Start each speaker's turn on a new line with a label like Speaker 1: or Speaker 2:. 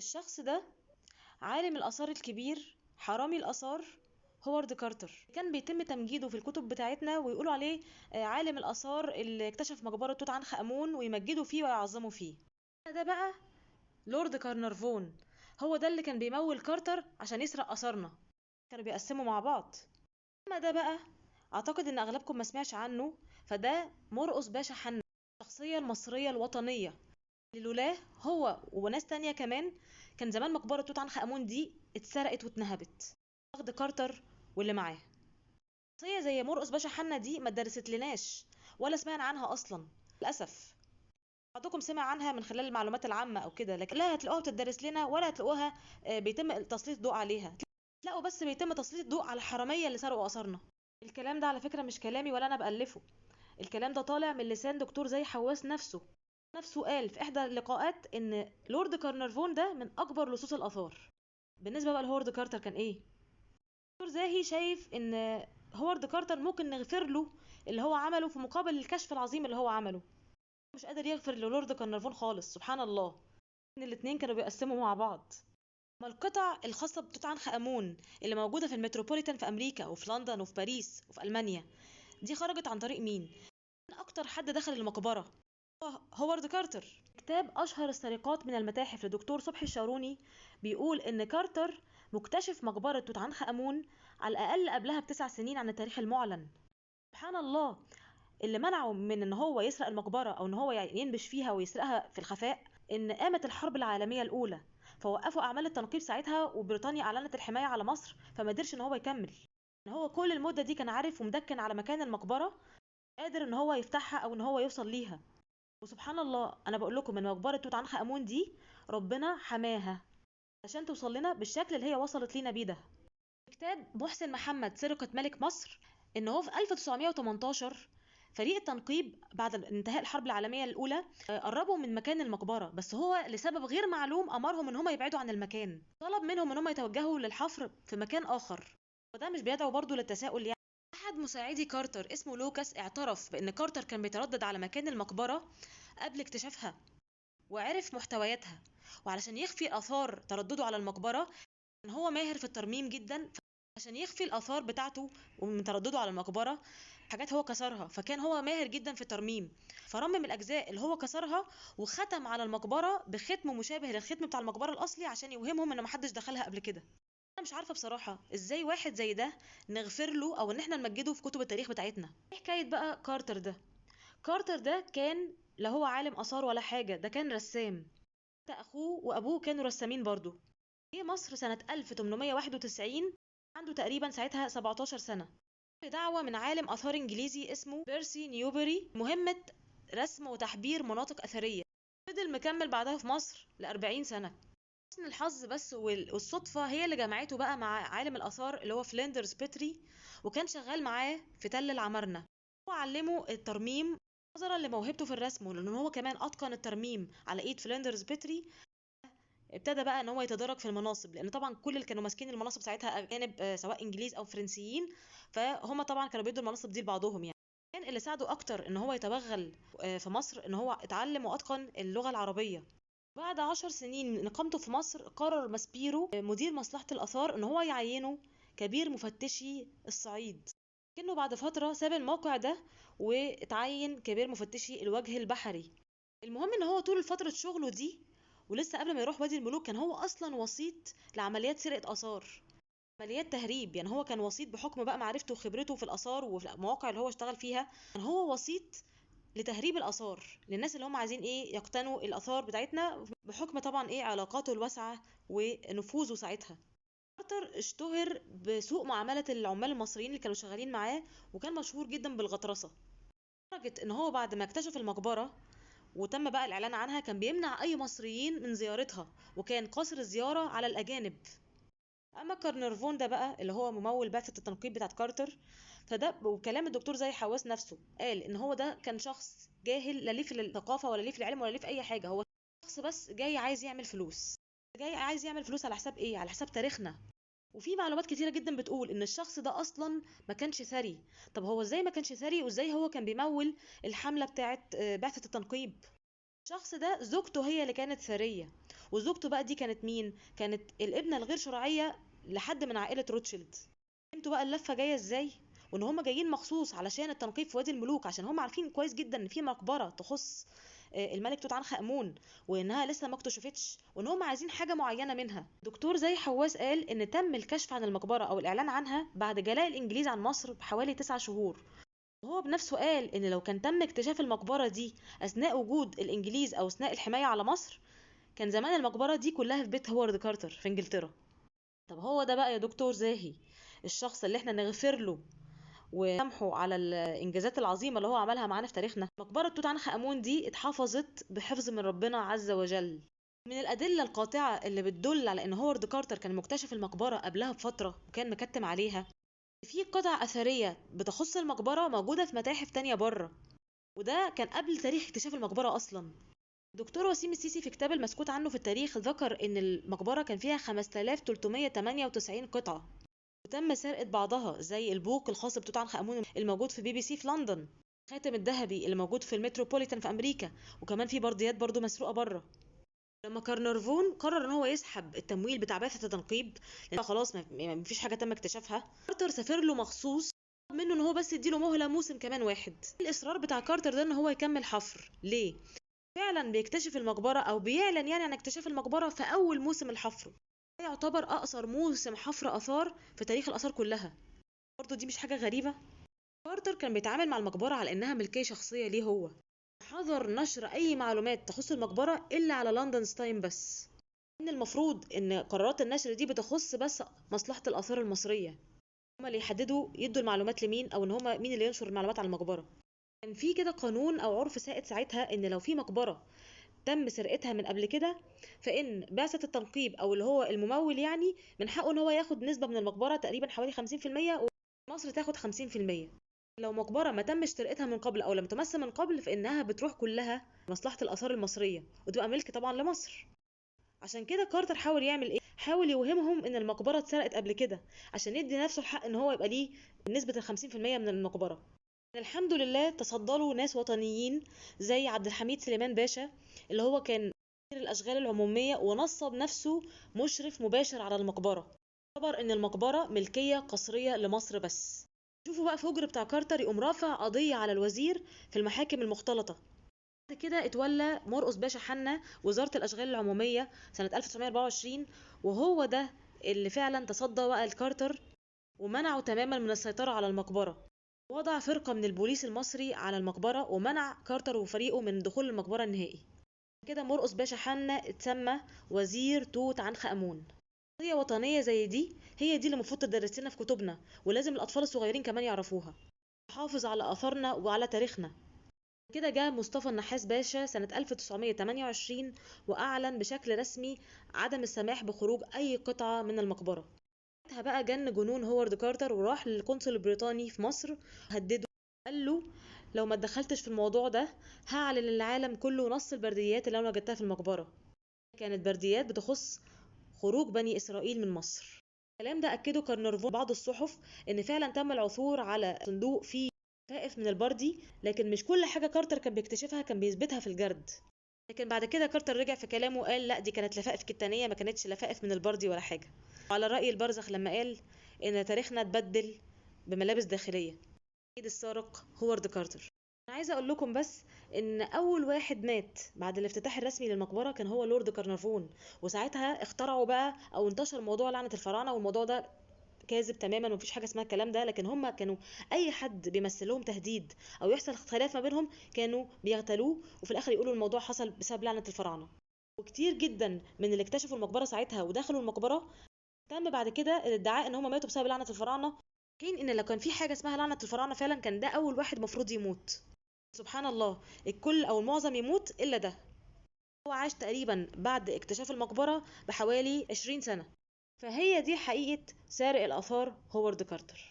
Speaker 1: الشخص ده عالم الآثار الكبير حرامي الآثار هوارد كارتر. كان بيتم تمجيده في الكتب بتاعتنا ويقولوا عليه عالم الآثار اللي اكتشف مقبرة توت عنخ آمون، ويمجدوا فيه ويعظموا فيه. ده بقى لورد كارنرفون، هو ده اللي كان بيمول كارتر عشان يسرق آثارنا، كانوا بيقسموا مع بعض. أما ده بقى أعتقد إن أغلبكم ما سمعش عنه، فده مرقص باشا حنا، الشخصية المصرية الوطنية اللي لولاه هو وناس تانية كمان كان زمان مقبرة توت عنخ آمون دي اتسرقت واتنهبت. واخد كارتر واللي معاه. شخصية زي مرقص باشا حنا دي ما اتدرست لناش ولا سمعنا عنها أصلا للأسف. بعضكم سمع عنها من خلال المعلومات العامة أو كده، لكن لا هتلاقوها بتدرس لنا ولا هتلاقوها بيتم تسليط ضوء عليها. تلاقوا بس بيتم تسليط ضوء على الحرامية اللي سرقوا آثارنا. الكلام ده على فكرة مش كلامي ولا أنا بألفه، الكلام ده طالع من لسان دكتور زي حواس نفسه. قال في إحدى اللقاءات إن لورد كارنرفون ده من أكبر لصوص الآثار. بالنسبة بقى لهوارد كارتر كان إيه؟ دكتور زاهي شايف إن هوارد كارتر ممكن نغفر له اللي هو عمله في مقابل الكشف العظيم اللي هو عمله. مش قادر يغفر للورد كارنرفون خالص، سبحان الله إن الاتنين كانوا بيقسموا مع بعض. أما القطع الخاصة بتوت عنخ آمون اللي موجودة في المتروبوليتان في أمريكا وفي لندن وفي باريس وفي ألمانيا دي خرجت عن طريق مين؟ أكتر حد دخل المقبرة هوارد كارتر. كتاب أشهر السرقات من المتاحف لدكتور صبحي الشاروني بيقول إن كارتر مكتشف مقبرة توت عنخ آمون على الأقل قبلها ب9 سنين عن التاريخ المعلن. سبحان الله، اللي منعه من إن هو يسرق المقبرة أو إن هو ينبش فيها ويسرقها في الخفاء إن قامت الحرب العالمية الأولى، فوقفوا أعمال التنقيب ساعتها، وبريطانيا أعلنت الحماية على مصر، فما قدرش إن هو يكمل. إن هو كل المدة دي كان عارف ومدكن على مكان المقبرة، قادر إن هو يفتحها أو إن هو يوصل ليها. وسبحان الله، أنا بقول لكم إن مقبرة توت عنخ آمون دي ربنا حماها عشان توصل لنا بالشكل اللي هي وصلت لينا بيه ده. كتاب محسن محمد سرقة ملك مصر إن هو في 1918 فريق التنقيب بعد انتهاء الحرب العالمية الأولى قربوا من مكان المقبرة، بس هو لسبب غير معلوم أمرهم إن هم يبعدوا عن المكان، طلب منهم إن هم يتوجهوا للحفر في مكان آخر، وده مش بيدعو برضو للتساؤل يعني. أحد مساعدي كارتر اسمه لوكاس اعترف بأن كارتر كان بيتردد على مكان المقبرة قبل اكتشافها وعرف محتوياتها، وعلشان يخفي آثار تردده على المقبرة، إن هو ماهر في الترميم جدا، عشان يخفي الآثار بتاعته ومن تردده على المقبرة حاجات هو كسرها، فكان هو ماهر جدا في الترميم، فرمم الأجزاء اللي هو كسرها وختم على المقبرة بختم مشابه للختم بتاع المقبرة الأصلي عشان يوهمهم إن محدش دخلها قبل كده. أنا مش عارفة بصراحة إزاي واحد زي ده نغفر له أو إن إحنا نمجده في كتب التاريخ بتاعتنا. إيه حكاية بقى كارتر ده؟ كارتر ده كان لا هو عالم آثار ولا حاجة، ده كان رسام، حتى أخوه وأبوه كانوا رسامين برضو. جه مصر سنة 1891، عنده تقريبا ساعتها 17 سنة، دعوة من عالم آثار إنجليزي اسمه بيرسي نيوبري مهمة رسم وتحبير مناطق أثرية. فضل مكمل بعدها في مصر ل40 سنة. حسن الحظ بس والصدفة هي اللي جمعته بقى مع عالم الآثار اللي هو فليندرز بيتري، وكان شغال معاه في تل العمارنة. هو علمه الترميم نظرا لموهبته في الرسم، ولأن هو كمان أتقن الترميم على إيد فليندرز بيتري. ابتدى بقى ان هو يتدرج في المناصب، لان طبعا كل اللي كانوا ماسكين المناصب ساعتها اجانب سواء انجليز او فرنسيين، فهم طبعا كانوا بيدوا المناصب دي لبعضهم يعني. كان اللي ساعده اكتر ان هو يتوغل في مصر ان هو اتعلم واتقن اللغة العربية. بعد 10 سنين من اقامته في مصر قرر ماسبيرو مدير مصلحة الاثار ان هو يعينه كبير مفتشي الصعيد، لكنه بعد فترة ساب الموقع ده واتعين كبير مفتشي الوجه البحري. المهم ان هو طول فترة شغله دي ولسه قبل ما يروح وادي الملوك كان هو اصلا وسيط لعمليات سرقه اثار، عمليات تهريب، يعني هو كان وسيط بحكم بقى معرفته وخبرته في الاثار وفي المواقع اللي هو اشتغل فيها، كان هو وسيط لتهريب الاثار للناس اللي هم عايزين ايه يقتنوا الاثار بتاعتنا، بحكم طبعا ايه علاقاته الواسعة ونفوذه ساعتها. كارتر اشتهر بسوء معاملة العمال المصريين اللي كانوا شغالين معاه، وكان مشهور جدا بالغطرسه، لدرجة ان هو بعد ما اكتشف المقبرة وتم بقى الإعلان عنها كان بيمنع أي مصريين من زيارتها، وكان قاصر الزيارة على الأجانب. أما كارنرفون ده بقى اللي هو ممول بعثة التنقيب بتاعت كارتر، فده وكلام الدكتور زي حواس نفسه قال إن هو ده كان شخص جاهل، لا ليه في الثقافة ولا ليه في العلم ولا ليه في أي حاجة، هو شخص بس جاي عايز يعمل فلوس، جاي عايز يعمل فلوس على حساب إيه؟ على حساب تاريخنا. وفي معلومات كتيرة جدا بتقول إن الشخص ده أصلا ما كانش ثري. طب هو إزاي ما كانش ثري وإزاي هو كان بيمول الحملة بتاعت بعثة التنقيب؟ الشخص ده زوجته هي اللي كانت ثرية، وزوجته بقى دي كانت مين؟ كانت الابنة الغير شرعية لحد من عائلة روتشيلد. فهمتوا بقى اللفة جاية ازاي؟ وان هم جايين مخصوص علشان التنقيب في وادي الملوك، عشان هم عارفين كويس جدا ان في مقبرة تخص الملك توت عنخ امون وانها لسه ما اكتشفتش، وان هم عايزين حاجة معينة منها. دكتور زي حواس قال ان تم الكشف عن المقبرة او الاعلان عنها بعد جلاء الانجليز عن مصر بحوالي 9 شهور. وهو بنفسه قال ان لو كان تم اكتشاف المقبرة دي اثناء وجود الانجليز او اثناء الحماية على مصر، كان زمان المقبرة دي كلها في بيت هوارد كارتر في انجلترا. طب هو ده بقى يا دكتور زاهي الشخص اللي احنا نغفر له وسامحه على الانجازات العظيمة اللي هو عملها معانا في تاريخنا؟ مقبره توت عنخ امون دي اتحفظت بحفظ من ربنا عز وجل. من الادلة القاطعة اللي بتدل على ان هوارد كارتر كان مكتشف المقبرة قبلها بفترة وكان مكتم عليها، في قطع اثرية بتخص المقبرة موجودة في متاحف تانية بره، وده كان قبل تاريخ اكتشاف المقبرة اصلا. دكتور وسيم السيسي في كتاب المسكوت عنه في التاريخ ذكر ان المقبرة كان فيها 5398 قطعه، وتم سرقة بعضها زي البوق الخاص بتوت عنخ امون الموجود في بي بي سي في لندن، الخاتم الذهبي اللي موجود في المتروبوليتان في امريكا، وكمان في برديات برضو مسروقة بره. لما كارنرفون قرر ان هو يسحب التمويل بتاع بعثة التنقيب لان خلاص ما فيش حاجة تم اكتشافها، كارتر سافر له مخصوص منه ان هو بس يديله مهلة موسم كمان واحد. الاصرار بتاع كارتر ده ان هو يكمل حفر ليه؟ فعلا بيكتشف المقبرة او بيعلن يعني عن اكتشاف المقبرة في اول موسم الحفر، يعتبر اقصر موسم حفر اثار في تاريخ الاثار كلها. برضو دي مش حاجة غريبة. كارتر كان بيتعامل مع المقبرة على انها ملكية شخصية ليه هو، حظر نشر اي معلومات تخص المقبرة الا على لندن تايم بس. ان المفروض ان قرارات النشر دي بتخص بس مصلحة الاثار المصرية، هما اللي يحددوا يدوا المعلومات لمين او ان هما مين اللي ينشر المعلومات على المقبرة. كان في كده قانون او عرف سائد ساعتها ان لو في مقبره تم سرقتها من قبل كده فان بعثه التنقيب او اللي هو الممول يعني من حقه ان هو ياخد نسبه من المقبرة تقريبا حوالي 50%، ومصر تاخد 50%. لو مقبره ما تمش سرقتها من قبل او لم تمس من قبل فانها بتروح كلها مصلحة الاثار المصرية وتبقى ملك طبعا لمصر. عشان كده كارتر حاول يعمل ايه؟ حاول يوهمهم ان المقبرة اتسرقت قبل كده عشان يدي نفسه الحق ان هو يبقى ليه نسبه ال 50% من المقبرة. الحمد لله تصدروا ناس وطنيين زي عبد الحميد سليمان باشا اللي هو كان وزير الاشغال العمومية ونصب نفسه مشرف مباشر على المقبرة. اعتبر ان المقبرة ملكية قصريه لمصر بس. شوفوا بقى فجر بتاع كارتر يقوم رافع قضية على الوزير في المحاكم المختلطة. بعد كده اتولى مرقص باشا حنا وزارة الاشغال العمومية سنة 1924، وهو ده اللي فعلا تصدى بقى لكارتر ومنعه تماما من السيطرة على المقبرة. وضع فرقة من البوليس المصري على المقبرة ومنع كارتر وفريقه من دخول المقبرة النهائي. كده مرقص باشا حنا اتسمى وزير توت عنخ امون. قضية وطنية زي دي هي دي اللي المفروض تدرس لنا في كتبنا، ولازم الأطفال الصغيرين كمان يعرفوها. نحافظ على آثارنا وعلى تاريخنا. كده جاء مصطفى النحاس باشا سنة 1928 وأعلن بشكل رسمي عدم السماح بخروج أي قطعة من المقبرة. ساعتها بقى جن جنون هوارد كارتر وراح للقنصل البريطاني في مصر، هدده قال له لو ما اتدخلتش في الموضوع ده هعلن للعالم كله نص البرديات اللي انا وجدتها في المقبرة. كانت برديات بتخص خروج بني اسرائيل من مصر. الكلام ده اكده كارنرفون بعض الصحف ان فعلا تم العثور على صندوق فيه لفائف من البردي، لكن مش كل حاجة كارتر كان بيكتشفها كان بيثبتها في الجرد. لكن بعد كده كارتر رجع في كلامه وقال لا دي كانت لفائف كتانيه، ما كانتش لفائف من البردي ولا حاجة. على رأي البرزخ لما قال إن تاريخنا اتبدل بملابس داخلية. سيد السارق هوارد كارتر. أنا عايزة أقول لكم بس إن أول واحد مات بعد الافتتاح الرسمي للمقبرة كان هو لورد كارنرفون، وساعتها اخترعوا بقى أو انتشر موضوع لعنة الفراعنة، والموضوع ده كاذب تماما ومفيش حاجة اسمها الكلام ده. لكن هم كانوا أي حد بيمثلهم تهديد أو يحصل خلاف ما بينهم كانوا بيغتالوه، وفي الآخر يقولوا الموضوع حصل بسبب لعنة الفراعنة. وكتير جدا من اللي اكتشفوا المقبرة ساعتها ودخلوا المقبرة تم بعد كده الادعاء ان هم ماتوا بسبب لعنة الفراعنة، حين ان لو كان في حاجة اسمها لعنة الفراعنة فعلا كان ده اول واحد مفروض يموت. سبحان الله الكل او المعظم يموت الا ده. هو عاش تقريبا بعد اكتشاف المقبرة بحوالي 20 سنة. فهي دي حقيقة سارق الآثار هوارد كارتر.